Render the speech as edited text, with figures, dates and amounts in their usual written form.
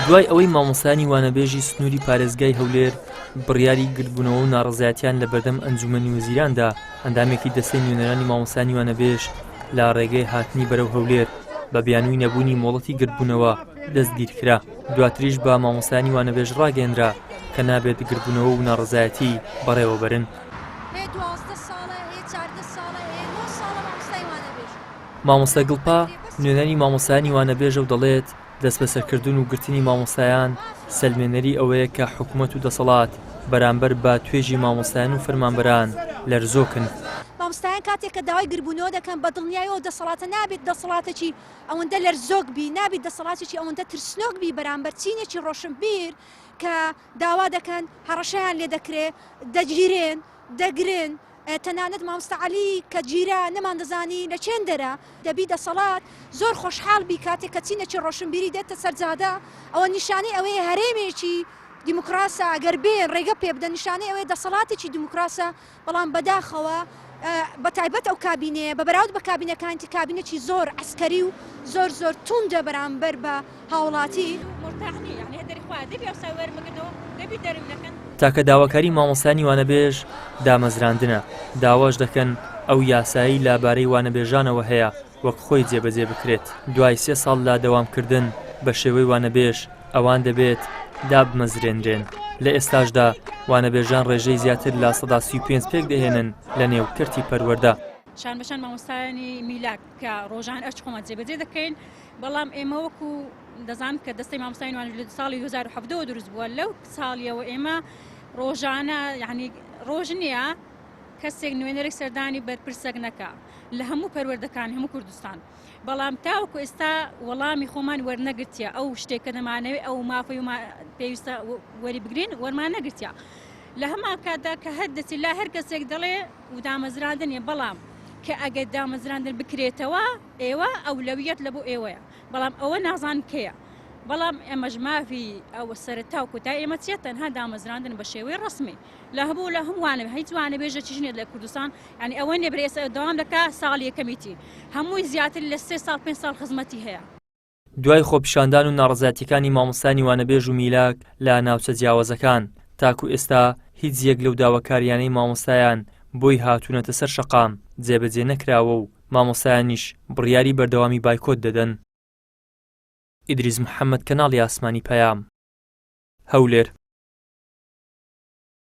دوای ئەوەی مامۆستایانی وانەبێژی سنووری پارێزگای هەولێر بڕیاری گردبوونەوە و ناڕەزایەتیان لە بەردەم ئەنجوومەنی وەزیراندا، ئەندامێکی دەستەی نوێنەرانی مامۆستایانی وانەبێژ لە ڕێگەی هاتنی بەرەو هەولێر بە بیانووی نەبوونی مۆڵەتی گردبوونەوە دەستگیرکرا، دواتریش بە مامۆستایانی وانەبێژ ڕاگەیەنرا کە نابێت گردبوونەوە و ناڕەزایەتی بەڕێوەبەرن. مامۆستا گڵپا نوێنەری مامۆستایانی وانەبێژە و دەڵێت، دەستبەسەرکردن و گرتنی مامۆستایان سەلمێنەری ئەوەیە کە حکومەت و دەسەڵات بەرامبەر بە توێژی مامۆستایان و فەرمانبەران لەرزۆکن. مامۆستایان کاتێک کە داوای گربوونەوە دەکەن بە دڵنیایەوە دەسەڵاتە نابێت دەسەڵاتێکی ئەوەندە لەرزۆک بی، نابێت دەسەڵاتێکی ئەوەندە ترسنۆک بی بەرامبەر چینێکی ڕۆشنبیر کە داوا دەکەن هەڕەشەیان لێ دەکرێ، دەگیرێن، دەگرن، تەنانەت مامۆستا عەلی کە گیرا نەماندەزانی لە چێندەرە، دەبی دەسەڵات زۆر خۆشحاڵ بی کاتێک کە چینێکی ڕۆشنبیری دێتە سەر جادە، ئەوە نیشانەی ئەوەیە هەرێمێکی دیموکراسە، ئەگەر بێن ڕێگە پێ بدەن نیشانەی ئەوەیە دەسەڵاتێکی دیموکراسە، بەڵام بەداخەوە بەتایبەت ئەو کابینەیە بە بەراورد بە کابینەکانی تر کابینەکی زۆر عەسکەری و زۆر زۆر توندە بەرامبەر بە هاوڵاتی. تاکە داواکاری مامۆستایانی وانەبێژ دامەزراندنە، داواش دەکەن ئەو یاسایەی لە بارەی وانەبێژانەوە هەیە وەک خۆی جێبەجێ بکرێت، دوای سێ ساڵ لە دەوامکردن بە شێوەی وانەبێژ ئەوان دەبێت دابمەزرێنرێن، لە ئێستاشدا وانەبێژان ڕێژەی زیاتر لە 35% پێکدەهێنن لە نێو کەرتی پەروەردە. شانبەشان مامۆستایانی میلاک کە ڕۆژان ئەرکی خۆمان جێبەجێ دەکەین، بەڵام ئێمە وەکو دەزانم کە دەستەی مامۆستایانی وانەبێژ لە ساڵی 2017 دروست بووە لەو ساڵیەوە ئێمە ڕۆژانە یعنی ڕۆژ نییە کەسێک نوێنەرێک سەردانی بەرپرسێک نەکا لە هەموو پەروەردەکانی هەموو کوردستان بەڵام تاوەکو ئێستا وەڵامی خۆمان وەرنەگرتیە ئەو شتێک کە دەمانەوێت ئەو مافەی پێویستە وەری بگرین وەرمان نەگرتیە لە هەمان کاتدا کە هەر دەچی لا هەر کەسێک دەڵێ و دامەزراندن بەڵام کە ئەگەر دامەزراندن بکرێتەوە ئێوە ئەولەویەت لە بۆ ئێوەیە بەڵام ئەوە نازان کێیە بەڵام ئێمەش مافی ئەوە سەرەتا و کۆتای ئێمە چیە تەنها دامەزراندن بە شێوەی ڕسمی لە هەبوو لە هەمووانە هیچ وانە بێژە چیژنێت لە کوردستان یعنی ئەوە نیە برێ ئێستا دەوام دەکا ساڵ یەکەمیتی هەمووی زیاتر لە سێ ساڵ پێنج ساڵ خزمەتی هەیە. دوای خۆپیشاندان و ناڕەزایەتیەکانی مامۆستایانی وانەبێژ و میلاک لە ناوچە جیاوازەکان، تاکو ئێستا هیچ یەک لەو داواکاریانەی مامۆستایان بۆی هاتوونەتە سەر شەقام جێبەجێ نەکراوە و مامۆستایانیش بڕیاری بەردەوامی بایکۆت دەدەن. ئیدریس محەمەد کەناڵی ئاسمانی پەیام، هەولێر.